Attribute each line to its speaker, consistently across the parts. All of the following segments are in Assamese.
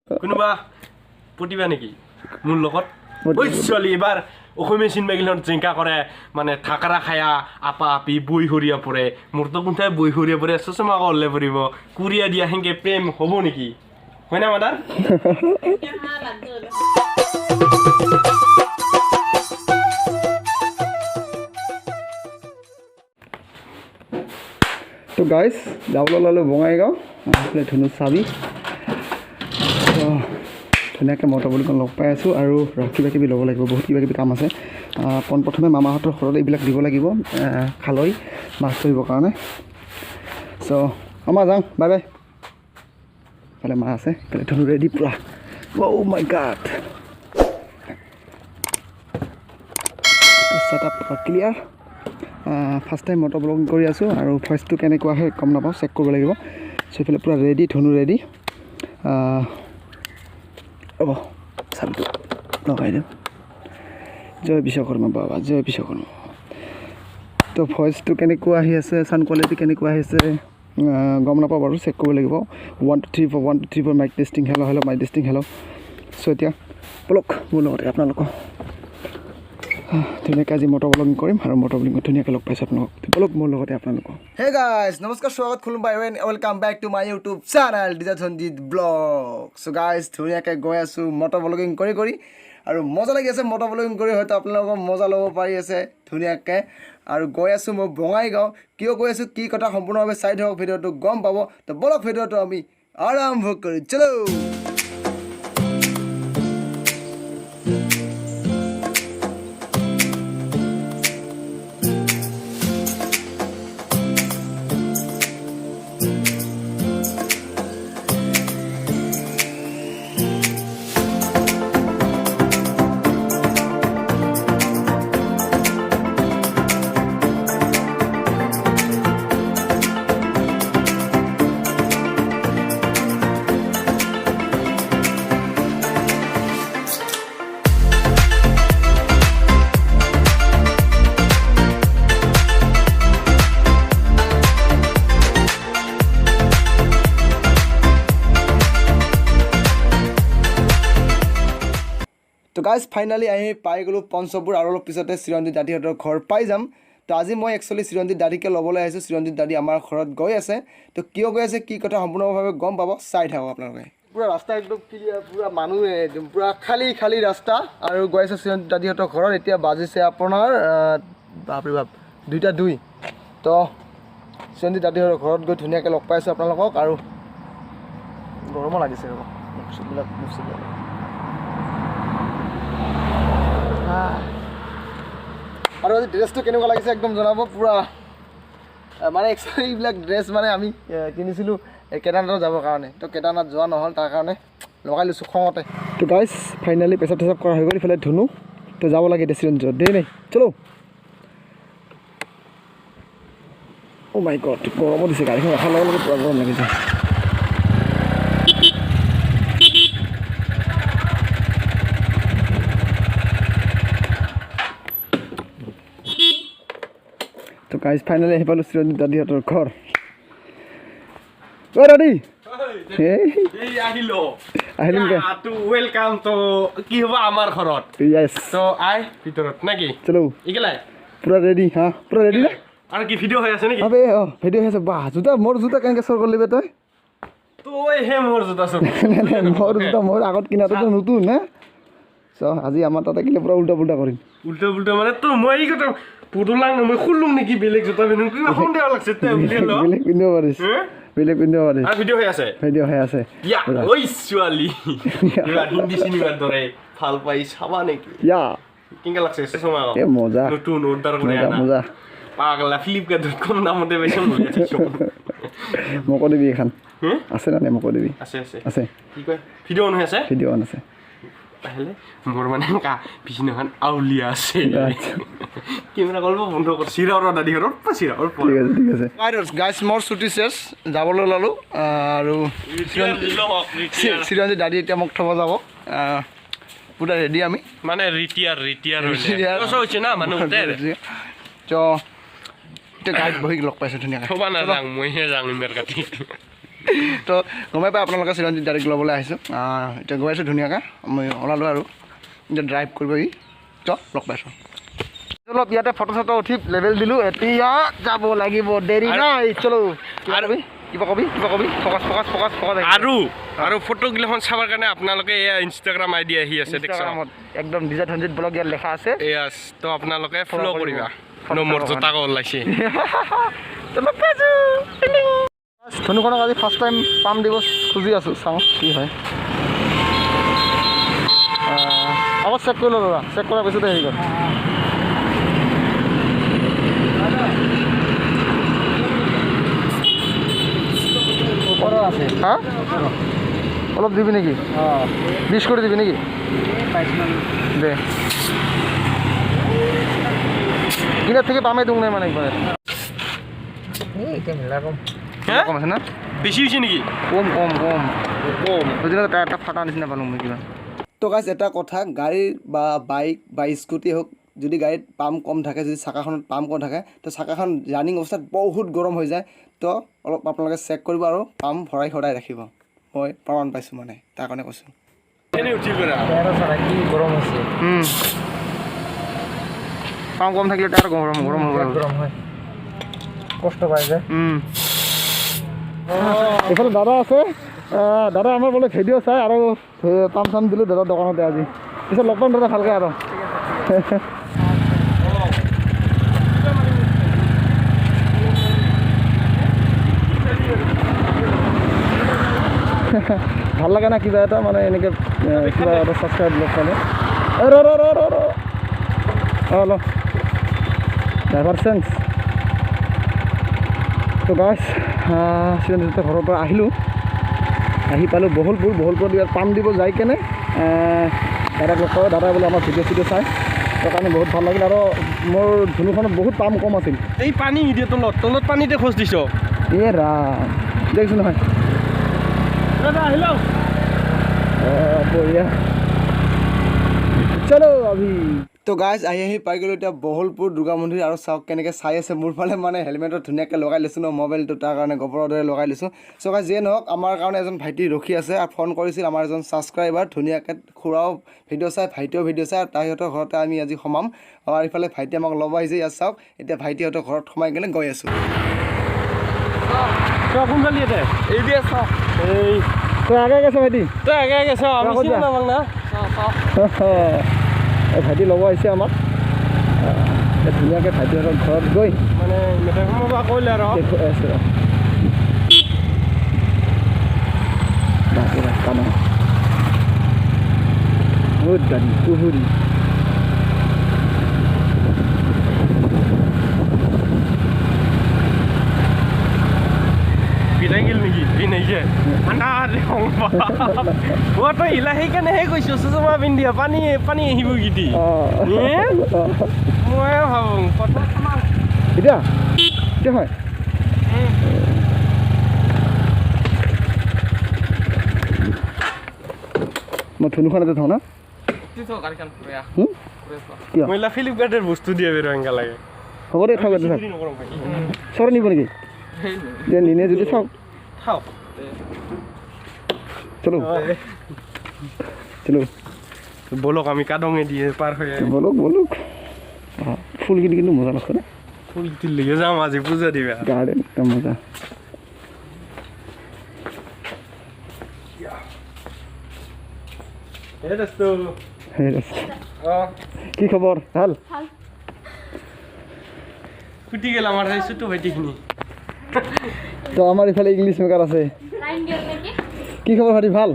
Speaker 1: কোনোবা পতিবা নেকি মোৰ লগত? ঐ ছোৱালী, এবাৰ অসমীয়া চিনেমাগিলাত জেংকা কৰে মানে থাকৰা খায়া আপা আপি বৈ সৰিয়া পৰে, মোৰতো কোনঠাই বৈ সৰিয়া পৰে, চশমা কৰলে পৰিব, কুৰিয়া দিয়া সেনকে প্ৰেম হ'ব নেকি? হয় না মাদাৰ?
Speaker 2: তো গাইজ, যাবলৈ ওলালোঁ বঙাইগাঁও। এইফালে ধুনু চাবি। তো ধুনীয়াকৈ মটৰ বুলিকণ লগ পাই আছোঁ আৰু কিবা কিবি ল'ব লাগিব, বহুত কিবা কিবি কাম আছে। পোনপ্ৰথমে মামাহঁতৰ ঘৰত এইবিলাক দিব লাগিব, খালৈ মাছ ধৰিবৰ কাৰণে। চ' আমাৰ যাওঁ, বাই বাই। ইফালে মা আছে, ইফালে ধুনু ৰেডি পূৰা। অ' মাই গাড, set up clear. First time motor blogging কৰি আছোঁ আৰু ভইচটো কেনেকুৱা আহে গম নাপাওঁ, চেক কৰিব লাগিব। চ' এইফালে পূৰা ৰেডি, ধুনু ৰেডি। ৰ'ব, চাবিটো লগাই দিওঁ। জয় বিশ্বকৰ্মা বাবা, জয় বিশ্বকৰ্মা। তো ভইচটো কেনেকুৱা আহি আছে, চাউণ্ড কোৱালিটি কেনেকুৱা আহিছে গম নাপাওঁ বাৰু, চেক কৰিব লাগিব। 1 2 3 4, 1 2 3 4, mic testing, hello hello, mic testing, hello. So এতিয়া ব'লক মোৰ লগতে আপোনালোকক ধুনীয়াকৈ আজি মটৰ ব্লগিং কৰিম আৰু মটৰ ব্লগিঙত ধুনীয়াকৈ লগ পাইছোঁ আপোনালোকক। ব'লক মোৰ লগতে আপোনালোকক। হে গাইজ, নমস্কাৰ, স্বাগত খুলুম bye, welcome back to my YouTube channel DJ Sanjit blog. So guys, ধুনীয়াকৈ গৈ আছোঁ মটৰ ব্লগিং কৰি কৰি আৰু মজা লাগি আছে মটৰ ব্লগিং কৰি, হয়তো আপোনালোকৰ মজা ল'ব পাৰি আছে ধুনীয়াকৈ। আৰু গৈ আছোঁ মই বঙাইগাঁও, কিয় গৈ আছোঁ কি কথা সম্পূৰ্ণভাৱে চাই থাকক ভিডিঅ'টো, গম পাব। তো ব'লক ভিডিঅ'টো আমি আৰম্ভ কৰোঁ, চলো। তো গাইজ, ফাইনেলি আমি পাই গ'লোঁ পঞ্চপুৰ আৰু অলপ পিছতে চিৰঞ্জিত দাদীহঁতৰ ঘৰ পাই যাম। তো আজি মই একচুৱেলি চিৰঞ্জিত দাদীকে ল'বলৈ আহিছোঁ। চিৰঞ্জিত দাদী আমাৰ ঘৰত গৈ আছে, তো কিয় গৈ আছে কি কথা সম্পূৰ্ণভাৱে গম পাব, চাই থাকক আপোনালোকে। পূৰা ৰাস্তা একদম ক্লিয়াৰ, পূৰা মানুহ একদম পূৰা খালী খালী ৰাস্তা আৰু গৈ আছে চিৰঞ্জিত দাদীহঁতৰ ঘৰত। এতিয়া বাজিছে আপোনাৰ বাপৰে বাপ 2:02। তো চিৰঞ্জিত দাদীহঁতৰ ঘৰত গৈ ধুনীয়াকৈ লগ পাইছোঁ আপোনালোকক। আৰু গৰমো লাগিছে ৰ'ব, মুখ চুখবিলাক মুচিব। আৰু আজি ড্ৰেছটো কেনেকুৱা লাগিছে একদম জনাব পূৰা। মানে একচুৱেলি এইবিলাক ড্ৰেছ মানে আমি কিনিছিলোঁ কেদাৰনাথত যাবৰ কাৰণে, তো কেদাৰনাথ যোৱা নহ'ল, তাৰ কাৰণে লগাই লৈছোঁ খঙতে। তো গাইজ, ফাইনেলি পেচাব চেচাব কৰা হৈ গ'ল। ইফালে ধুনু, তো যাব লাগে এতিয়া চিৰঞ্জিত, দেই নাই চলো। অ' মাই গড, গৰমো দিছে, গাড়ীখন ৰখাৰ লগে লগে পূৰা গৰম লাগিছে। তো গাইজ, ফাইনেলি আহি পালোঁ চিৰঞ্জিত দাদীহঁতৰ ঘৰ। অ' দাদী,
Speaker 1: আহিলো
Speaker 2: আহিলো।
Speaker 1: Welcome. তো কি হ'ব আমাৰ ঘৰত?
Speaker 2: য়েছ।
Speaker 1: তো আই ভিতৰত নেকি?
Speaker 2: চলো।
Speaker 1: ইগেলাই
Speaker 2: পূৰা ৰেডি। হা, পূৰা ৰেডি না?
Speaker 1: আৰু কি ভিডিঅ' হৈ আছে নেকি?
Speaker 2: আবে অঁ, ভিডিঅ' হৈ আছে। বাহ, জোতা, মোৰ জোতা কেনেকৈ চোৰ কৰিলি বে তই?
Speaker 1: তই হে মোৰ জোতা চোৰ।
Speaker 2: মোৰ জোতা মোৰ আগত কিনাটোতো নতুন নে? চ' আজি আমাৰ তাতে কিলে পূৰা উল্টা পুল্টা কৰিম।
Speaker 1: উল্টা পুল্টা মানে তো মই এই কথা পুতলাং মই খুলুম নেকি, বেলেগ জোতা পিন্ধো, কিবা সন্দেহ লাগছে।
Speaker 2: বেলেগ পিন্ধিব পাৰিছ, বেলেগ পিন্ধিব পাৰিছ।
Speaker 1: আৰু ভিডিঅ' হৈ আছে?
Speaker 2: ভিডিঅ' হৈ আছে।
Speaker 1: ইয়া ঐ ছোৱালী, হিন্দী চিনেমাৰ দৰে ভাল পাই চাবা নেকি?
Speaker 2: ইয়া
Speaker 1: কেনেকুৱা লাগছে চশমা?
Speaker 2: এ মজা,
Speaker 1: নতুন অৰ্ডাৰ কৰি আনা।
Speaker 2: মজা,
Speaker 1: পাগলা, ফ্লিপকাৰ্টত কম দামতে পাইছোঁ।
Speaker 2: মোকো দিবি এখন, আছে না নাই? মোকো দিবি।
Speaker 1: আছে আছে
Speaker 2: আছে।
Speaker 1: কি কয়, ভিডিঅ' অন হৈ আছে?
Speaker 2: ভিডিঅ' অন আছে।
Speaker 1: আহিলে মোৰ মানে বিছনাখন আউলীয়া আছে, কেমেৰা গল্প বন্ধ কৰ। চিৰা দাদী ঘৰত চিৰা।
Speaker 2: ঠিক আছে, ঠিক আছে গাইজ, মোৰ ছুটি চেছ, যাবলৈ ওলালোঁ আৰু চিৰঞ্জিত দাদী এতিয়া মোক থ'ব যাব। পূৰা ৰেডি আমি,
Speaker 1: মানে ৰিটিয়াৰ ৰিটিয়াৰ হৈছে না মানুহ।
Speaker 2: তো এতিয়া গাড়ীত বহি লগ পাইছোঁ ধুনীয়াকৈ।
Speaker 1: থ'ব নাযাওঁ, মইহে যাওঁ ইমাৰ কাটি।
Speaker 2: তো গমেই পাই আপোনালোকে চিৰঞ্জিত দাদীক ল'বলৈ আহিছোঁ। এতিয়া গৈ আছোঁ ধুনীয়াকৈ, মই ওলালোঁ আৰু এতিয়া ড্ৰাইভ কৰিব ই। তো লগ পাইছোঁ অলপ, ইয়াতে ফটো চটো উঠি লেভেল দিলোঁ, এতিয়া যাব লাগিব, দেৰি নাই, চলো। আৰু কিবা কবি? কিবা কবি? Focus focus focus focus.
Speaker 1: আৰু ফটোগিলাখন চাবৰ কাৰণে আপোনালোকে এয়া ইনষ্টাগ্ৰাম আইডি আহি আছে।
Speaker 2: ইনষ্টাগ্ৰামত একদম ডিজে ধনজিত ব্লগ ইয়াত লেখা আছে।
Speaker 1: এয়া তো আপোনালোকে ফ'ল' কৰিবা। মোৰ জোতাকো ওলাইছে।
Speaker 2: লগ পাইছোঁ। ধনুখনক আজি ফাৰ্ষ্ট টাইম পাম দিব খুজি আছোঁ, চাওঁ কি হয়। আগত চেক কৰি ল দাদা, চেক কৰাৰ পিছতে হেৰি কৰ। হা, অলপ দিবি নেকি? 20 কৰি দিবি নেকি? দে, কিনাৰ থেকে পামে দিওঁ নাই মানে একবাৰে। কম আছে না?
Speaker 1: বেছি হৈছে নেকি?
Speaker 2: কম কম কম।
Speaker 1: কম।
Speaker 2: সেইদিনা টায়াৰটা ফাটা নিচিনা পালোঁ মই কিবা। তো গাইজ, এটা কথা, গাড়ী বা বাইক বা স্কুটি হওক, যদি গাড়ীত পাম্প কম থাকে, যদি চাকাখনত পাম্প কম থাকে, তো চাকাখন ৰানিং অৱস্থাত বহুত গৰম হৈ যায়। তো অলপ আপোনালোকে চেক কৰিব আৰু পাম্প ভৰাই সদায় ৰাখিব। মই প্ৰমাণ পাইছোঁ মানে, তাৰ কাৰণে কৈছোঁ। পাম্প কম থাকিলে টায়াৰ গৰম গৰম হ'ব,
Speaker 3: গৰম হয়, কষ্ট পাই যায়।
Speaker 2: এইফালে দাদা আছে, দাদা আমাৰ বোলে ভিডিঅ' চাই আৰু পাম চাম দিলোঁ দাদাৰ দোকানতে আজি। পিছত লগ পাম দাদা ভালকৈ আৰু। ভাল লাগে না কিবা এটা, মানে এনেকৈ কিবা এটা ছাবস্ক্ৰাইব লগ পালে। ৰ ৰ ৰ ৰ অঁ, ল ড্ৰাইভাৰ চেঞ্জ। তো গাইছ, চিৰঞ্জিতৰ ঘৰৰ পৰা আহিলোঁ, আহি পালোঁ বহলপুৰ। বহলপুৰত ইয়াত পাম দিব যাই কেনে দাদাক লগ পালোঁ। দাদাই বোলে আমাৰ ভিডিঅ' চিডিঅ' চাই, তাৰ কাৰণে বহুত ভাল লাগিল। আৰু মোৰ ধুনুখনত বহুত পাম কম আছিল।
Speaker 1: এই পানী নিদিয়ে, তলত তলত পানীতে খোজ দিছ।
Speaker 2: এ ৰাম, দেখিছোঁ নহয়।
Speaker 1: দাদা আহিল।
Speaker 2: বঢ়িয়া, চলো অভি। তো গাইজ, আহি আহি পাই গ'লোঁ এতিয়া বহলপুৰ দুৰ্গা মন্দিৰ। আৰু চাওক কেনেকৈ চাই আছে মোৰ ফালে, মানে হেলমেটত ধুনীয়াকৈ লগাই লৈছোঁ ন মোবাইলটো, তাৰ কাৰণে গোবৰৰ দৰে লগাই লৈছোঁ। চ' গাইজ, যিয়ে নহওক, আমাৰ কাৰণে এজন ভাইটি ৰখি আছে আৰু ফোন কৰিছিল, আমাৰ এজন ছাবস্ক্ৰাইবাৰ, ধুনীয়াকৈ খুৰাও ভিডিঅ' চাই, ভাইটিও ভিডিঅ' চাই, আৰু তাইহঁতৰ ঘৰতে আমি আজি সোমাম। আৰু ইফালে ভাইটি আমাক ল'ব আহিছে, ইয়াত চাওক। এতিয়া ভাইটিহঁতৰ ঘৰত সোমাই কেনে গৈ আছোঁ।
Speaker 1: এই
Speaker 2: তই আগে গৈছ ভাইটি?
Speaker 1: তই আগে আগে চাওঁ, আমি চিনি নাপাওঁ না।
Speaker 2: ভাইটি ল'ব আহিছে আমাক। ধুনীয়াকৈ ভাইটিহঁতৰ ঘৰত গৈ
Speaker 1: মানে কৈলে আৰু
Speaker 2: বহুত গাড়ী কুহুৰি।
Speaker 1: বিলাই গেল নেকি? পিন্ধাইছে তই হিলা, সেইকাৰণেহে কৈছোঁ চশমা পিন্ধি পানী পানী আহিব গীতি। মই ভাবোঁ
Speaker 2: এতিয়া এতিয়া হয়। মই ধুনুখনতে থওঁ না।
Speaker 1: মহিলা ফ্লিপকাৰ্টৰ বস্তু দিয়ে বেৰ এনেকা লাগে।
Speaker 2: হ'ব দে, থাওক থাক। চৰ নিব নেকি? দে নিনে যদি থাওক। চলো চলো।
Speaker 1: বলক, আমি কাদঙে দিয়ে পাৰ হৈ।
Speaker 2: বলক বলক। ফুলখিনি কিন্তু মজা লাগছে না?
Speaker 1: ফুল দিল্লীকে যাম আজি পূজা দিবা।
Speaker 2: গাৰ্ডেন একদম মজা। কি খবৰ? ভাল।
Speaker 1: ফুটি গেল আমাৰ ছোট ভাইটিখিনি।
Speaker 2: তো আমাৰ ইফালে ইংলিছ মেকাৰ আছে। কি খবৰ ভাইটি? ভাল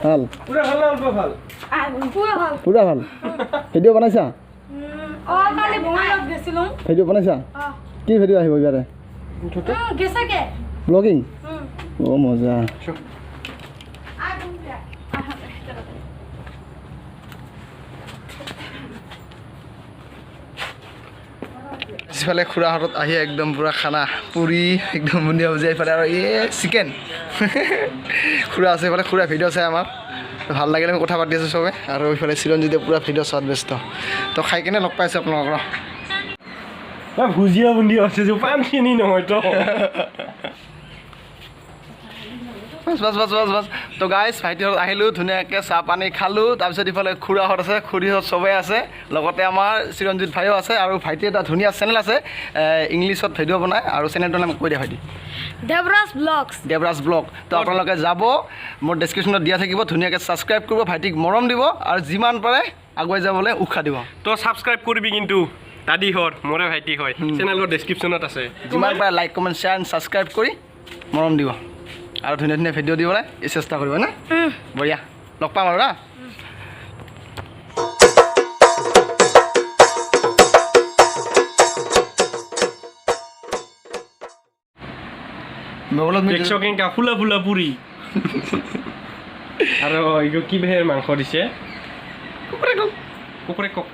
Speaker 2: ভাল।
Speaker 1: পুৰা ভাল না অল্প ভাল?
Speaker 2: পুৰা ভাল। ভিডিঅ' বনাইছা? ভিডিঅ' বনাইছা? কি ভিডিঅ' আহিব ইয়াৰে? ব্লগিং? অ' মজা। ইফালে খুৰাহঁতত আহি একদম পূৰা খানা পুৰি একদম বুন্দিয়া ভুজিয়া, এইফালে আৰু এই চিকেন। খুৰা আছে এইফালে, খুৰা ভিডিঅ' চাই আমাৰ ভাল লাগিলে, আমি কথা পাতি আছোঁ চবে। আৰু এইফালে চিৰঞ্জিতে পূৰা ভিডিঅ' চোৱাত ব্যস্ত। তো খাই কেনে লগ পাইছোঁ আপোনালোকৰ।
Speaker 1: ভুজিয়া বুন্দিয়া আছে যে পান চিনি নহয় তো।
Speaker 2: Bus bus bus bus bus. তো গাইজ, ভাইটিহঁত আহিলোঁ, ধুনীয়াকৈ চাহ পানী খালোঁ। তাৰপিছত ইফালে খুৰাহঁত আছে, খুৰীহঁত চবেই আছে, লগতে আমাৰ চিৰঞ্জিত ভাইও আছে। আৰু ভাইটি এটা ধুনীয়া চেনেল আছে, ইংলিছত ভিডিঅ' বনায়। আৰু চেনেলটোৰ নাম কৈ দিয়া ভাইটি।
Speaker 4: দেৱৰাজ ব্লগছ।
Speaker 2: দেৱৰাজ ব্লগ। তো আপোনালোকে যাব, মোৰ ডেছক্ৰিপশ্যনত দিয়া থাকিব, ধুনীয়াকৈ ছাবস্ক্ৰাইব কৰিব, ভাইটিক মৰম দিব আৰু যিমান পাৰে আগুৱাই যাবলৈ উৎসাহ দিব।
Speaker 1: তো ছাবস্ক্ৰাইব কৰিবি কিন্তু দাদিহঁত, মোৰে ভাইটি হয়, চেনেলৰ ডেছক্ৰিপশ্যনত আছে।
Speaker 2: যিমান পাৰে like, comment, share and subscribe কৰি মৰম দিব আৰু ধুনীয়া ধুনীয়া ভিডিঅ' দিবলৈ চেষ্টা কৰিব না। বঢ়িয়া, লগ পাম আৰু না। মোবাইলত।
Speaker 1: দেখছ কেনেকা ফুলা ফুলা পুৰি আৰু এইটো কি বেহেৰ মাংস দিছে? কুকুৰে কক।